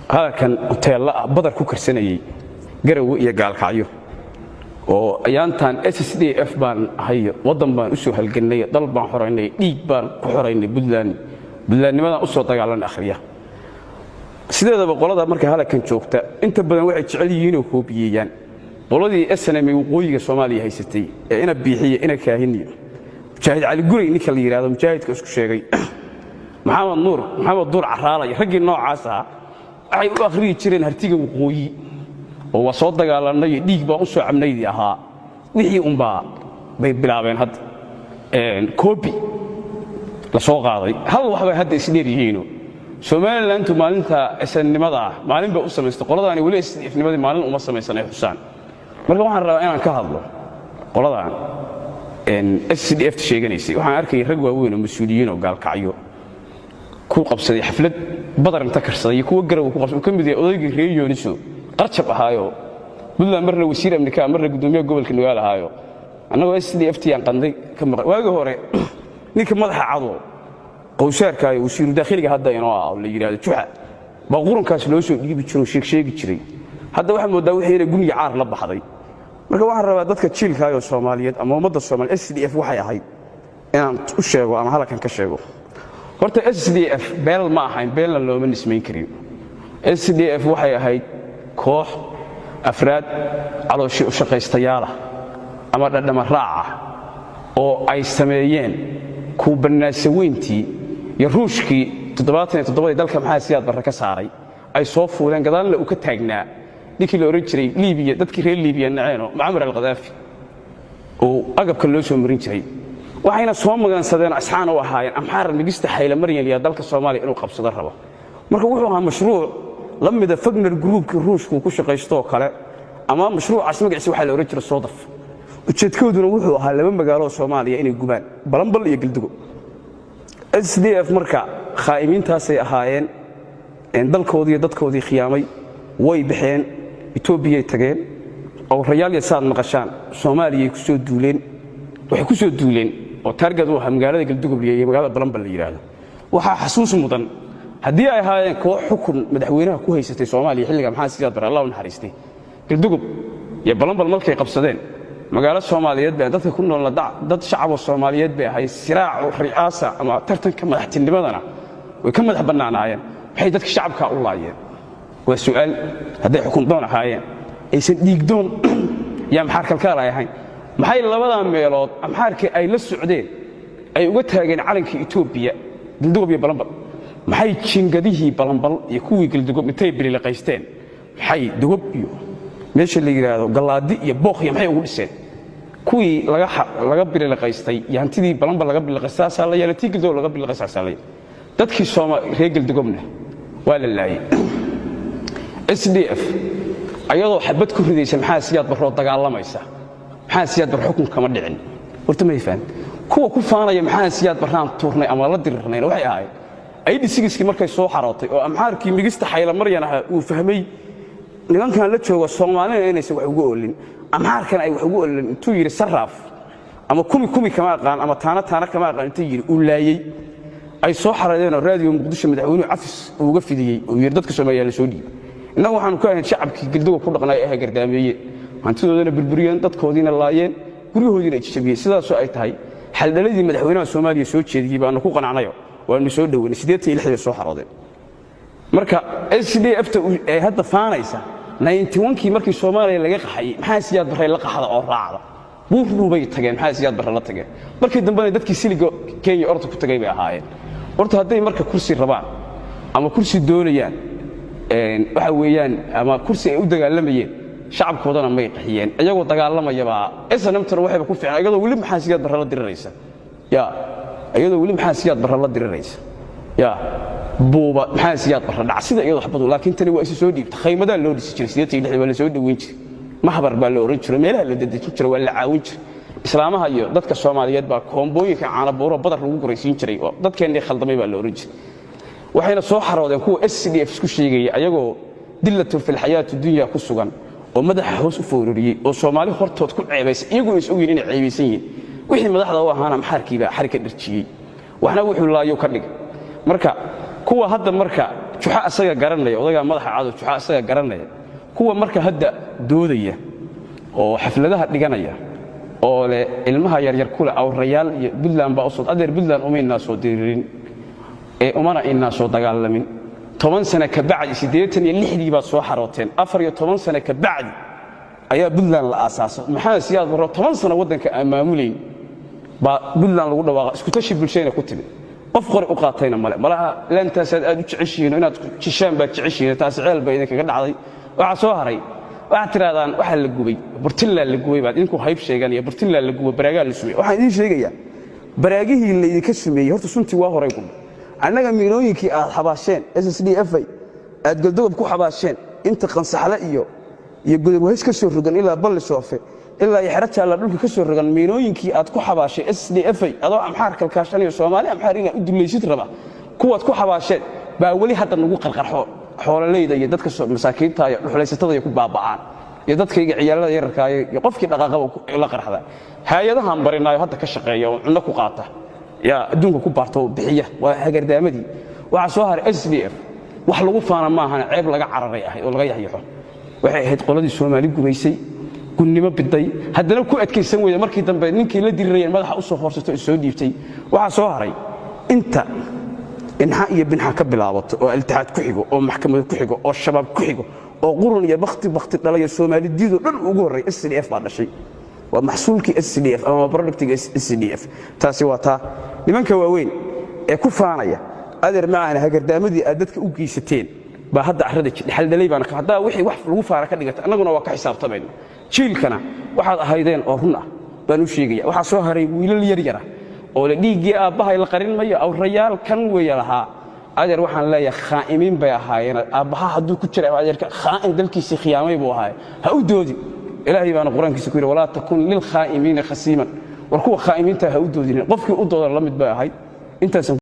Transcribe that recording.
Hadalkan huteella ah badar ku karsanayey Garowe iyo Gaalkacyo oo ayaantan SSDF baan ahay, waddan baan u soo halgannay, dal baan xoraynay, dhiig baan ku xoraynay Puntland, Puntlandnimadaan u soo dagaalan akhriya. Sideedaba qolada marka halkan joogta inta badan waxay jecel yihiinoo koobiyeeyaan qoladii SNM waqooyiga Soomaaliya haysatay ee ina Biixiye, ina Kaahiniyo, Mujaahid Cali Guray, ninka la yidhahdo mujaahidka isku sheegay, Maxamed Nuur, Maxamed Duur Caraalay, raggii noocaas ahaa waxay u akhriyi jireen Hartiga waqooyi oo waa soo dagaalannay, dhiig baan u soo cabnaydii ahaa. Wixii unbaa bay bilaabeen hadda koobi la soo qaaday. Hal wax bay hadda isdheer yihiino: Somalilantu maalinta SNM-nimada ah maalin bay u samaystay, qoladaani weli SDF-nimadii maalin uma samaysan ay xusaan. Marka waxaan rabaa inaan ka hadlo qoladan SDF sheeganaysay. Waxaan arkayay rag waaweyn oo mas-uuliyiin oo Gaalkacyo ku qabsaday xaflad, badar inta karsaday, iyo kuwa Garowe ku qabsaday, uu ka mid yahay odaygii reer Yooniso qarjab ahaayo Puntland, marna wasiir amnika, marna guddoomiyaha gobolka Nugaal ahaayo. Annagoo SDF t aan qanday ka maqan waagii hore, ninka madaxa cado qowsaarka iyo wasiiru daakhiliga hadda inoo ah oo la yidhaahdo Juxa baa qurunkaas loo soo dhiibi jiro oo sheegsheegi jiray. Hadda waxaa mooddaa wixii inay guniga caar la baxday. Marka waxaan rabaa dadka jiilkaayoo Soomaaliyeed ama ummadda Soomaaliyeed SDF waxay ahayd inaan u sheego ama halkan ka sheego. Horta SDF beel ma ahayn, beelna looma nismayn karin. SDF waxay ahayd koox afraad calooshi u shaqaystayaalah ama dhadhama raaca oo ay sameeyeen kuubanaasaweyntii iyo Ruushkii 77-dii dalka Maxaa Siyaad Barre ka saaray ay soo fuuleen, gadaalna uu ka taagnaa ninkii la odhan jiray Liibiya, dadkii reer Liibiya naceenoo Mucamar Alkhadaafi oo agabka loo soo marin jiray. Waxayna soo magansadeen, asxaan u ahaayeen Amxaar Migista Xaylamaryan iyo dalka Soomaaliya inuu qabsado rabo. Marka wuxuu ahaa mashruuc la mida Wagner Groupkii Ruushku ku shaqaysto oo kale, ama mashruucaas magaciisa waxaa la odhan jiray Soodaf. Ujeedkooduna wuxuu ahaa laba magaalo oo Soomaaliya inay gubaan, Balambal iyo Galdugo. SDF marka khaa'imiintaasay ahaayeen, dalkoodii iyo dadkoodii khiyaamay. Way baxeen, Etoobiyay tageen oo rayaalya saad maqashaan Soomaaliyay ku soo duuleen. Waxay ku soo duuleen oo target u ahaa magaalada Galdugob iyo magaalada Balambal la yidhaahdo. Waxaa xasuus mudan, haddii ay ahaayeen koox xukun madaxweynaha ku haysatay Soomaaliya xilliga Maxamed Siyaad Bare, Allah u naxariistay, Galdugob iyo Balambal markay qabsadeen, magaalo Soomaaliyeed bay, dadka ku noolna dad shacaboo Soomaaliyeed bay ahay. Siraacu ri'aasa ama tartanka madaxtinimadana way ka madax bannaanaayeen. Maxay dadka shacabkaa u laayeen? Waa su'aal. Hadday xukun doon ahaayeen, aysan dhiigdoon iyo Amxaar kalkaal ay ahayn, maxay labadaa meelood Amxaarkii ay la socdeen ay uga taageen calanka Etoobiya, Galdugob iyo Balambal? Maxay jingadihii Balambal iyo kuwii Galdugob intay bililiqaysteen, maxay Dugob iyo meesha la yidhaahdo Gallaadi iyo Bookhiya maxay ugu dhiseen? Kuwii laga bililiqaystay iyo hantidii Balambal laga bililiqaystay saasaa la yeelay, tii Galdugob laga bililiqaystay saasaa la yeelay. Dadkii reer Galdugobna waa la laayay. SDF ayadoo xabad ku ridaysa Maxaa Siyaad Barroo dagaalamaysa, Maxaa Siyaad Barre xukun kama dhicin. Horta may fahan kuwa ku faanaya Maxaa Siyaad Barraan tuurnay ama la dirirnayna. Waxay ahayd 86-kii markay soo xarootay oo Amxaarkii Migista Xaylamaryan ahaa uu fahmay nimankan la jooga Soomaalina inaysan wax ugu oolin, Amxaarkan ay wax ugu oolin, intuu yidhi saraaf ama kumi kumi kama aqaan ama taana taana kama aqaan intuu yidhi uu laayey, ay soo xareedeenoo Raadiyo Muqdisho madaxweynuhu cafis uu uga fidiyey uu yidhi dadka Soomaaliya la soo dhiibay. Innagu waxaanu ka ahayn shacabkii Galdoga ku dhaqnay ee gardaameeyeen, hantidoodana burburiyeen, dadkoodiina laayeen, guryahoodiina ay jajabiyeen. Sidaasoo ay tahay, xaldhaladii madaxweynaha Soomaaliya soo jeediyey baanu ku qanacnayo, waanu soo dhoweynay. 86-dii soo xaroodeen. Marka SDF-ta ee hadda faanaysa, 91-kii markii Soomaaliya laga qaxayey, Maxaa Siyaad Barre la qaxda oo raacda, Buurdhuubay tageen, Maxaa Siyaad Barre la tageen. Markii dambena dadkii siliga Kenya orta ku tagay bay ahaayeen. Horta hadday marka kursi rabaan ama kursi doonayaan, waxa weeyaan, ama kursi ay u dagaalamayeen, shacabkoodana may qaxiyeen iyagoo dagaalamayabaa. SNM-tana waxayba ku fiican iyadoo weli Maxaa Siyaad Barre la diriraysa, ya iyadoo weli Maxaa Siyaad Barre la diriraysa, ya buuba Maxaa Siyaad Barre dhacsida iyadoo xabadu. Laakiin tani waa isu soo dhiibta. Khaymadaa loo dhisi jiray 86-dii, waa la soo dhoweyn jiray, mahbar baa la oran jiray, meelaha la dedejin jiray, waa la caawin jiray. Islaamaha iyo dadka Soomaaliyeed baa koombooyinka caanabuuro badar lagu guraysiin jiray oo dadkeennii khaldamay baa la oran jiray. Waxayna soo xaroodeen kuwa SDF isku sheegaya ayagoo dillatun fil xayaati dunya ku sugan oo madaxa hoos u foorariyey oo Soomaali hortood ku ceebaysan, iyaguna is ogyihin inay ceebaysan yihiin. Wixii madaxda u ahaana Maxaarkiibaa xarig ka dharjiyey, waxna wuxuu laayo ka dhigay. Marka kuwa hadda marka Juxa asaga garanaya, odagaa madaxa cado Juxa asaga garanaya. Kuwa marka hadda doodaya oo xafladaha dhiganaya oo leh ilmaha yaryar kule awrayaal iyo Puntland baa usoo, adeer, Puntland umaynaa soo diriirin ee umana inaa soo dagaalamin. 10 sane ka bacdi, 86-dii baad soo xarooteen. 14 sane ka bacdi ayaa Puntland la aasaasay. Maxamed Siyaad Barro 10 sano waddanka aan maamulayn baa Puntland lagu dhawaaqa, iskutashi bulshayna ku timid. Qof qori u qaatayna male. Malaha laantaasaad aad u jeceshihiin oo inaad jishaan baad jeceshihiin. Taasi ceel baa idinkaga dhacday. Waxaa soo haray, waxaad tidhahdaan waxaa la gubay Burtinlaa, la gubay baad idinku hayb sheeganaya. Burtinlaa la gubay, baraagaa la sumeyey. Waxaan idiin sheegayaa, baraagihii laydinka sumeeyey horta suntii waa horay gubay. Annaga miinooyinkii aad xabaasheen, SSDF aad Goldogob ku xabaasheen, inta Qansaxle iyo Godobwahays ka soo rogan ilaa Balli Soofe ilaa iyo Xero Jaalla dhulka ka soo rogan, miinooyinkii aad ku xabaashay SSDF adoo Amxaar kalkaashanayo, Soomaali Amxaar inaad u dulaysid raba, kuwaad ku xabaasheen baa weli hadda nagu qarqarxo. Xoololeyda iyo dadka masaakiinta iyo dhuxulaysatada iyo ku baaba'aan iyo dadkayga ciyaalada yararkaayo iyo qofkii dhaqaaqaba la qarxda. Hay-adahan barinaayo hadda ka shaqeeya oo cunno ku qaata, yaa adduunka ku baarta oo bixiya, waa hagardaamadii. Waxaa soo haray SSDF. Wax lagu faana maahana, ceeb laga cararay ahayd oo laga yaxyaxo. Waxay ahayd qoladii Soomaali gumaysay, gunnimo biday, haddana ku adkaysan weyda. Markii dambe ninkii la dirirayeen madaxa u soo hoorsato oo soo dhiibtay. Waxaa soo haray inta inxa iyo binxa ka bilaabato oo Altixaad ku xigo oo maxkamad ku xigo oo Shabaab ku xigo oo qurun iyo bakti bakti dhalaya, Soomaali diidoo dhan ugu horray SSDF baa dhashay. Waa maxsuulkii SSDF ama productiga SSDF. Taasi waa taa. Nimanka waaweyn ee ku faanaya, adeer macaana, hagardaamadii aad dadka u geysateen baa hadda carrada dhexaldhalay baana. Haddaa wixii wax lagu faana ka dhigata, annaguna waa ka xisaabtamayna. Jiilkana waxaad ahaydeen oo run ah baan u sheegaya. Waxaa soo haray wiilal yar yara oo le dhiiggii aabbahay la qarin mayo, awrayaal kan weeye lahaa. Adeer, waxaan leeyahay khaa'imiin bay ahaayeen. Aabbaha hadduu ku jira adeerka khaa'in dalkiisii khiyaamay buu ahaay, ha u doodi. Ilaahay baana Qur-aankiisa ku yidhi: "Walaa takun lilkhaa'imiina khasiiman." War kuwa khaa'imiinta ha u doodinin. Qofkii u dooda la mid bay ahayd. Intaasaan.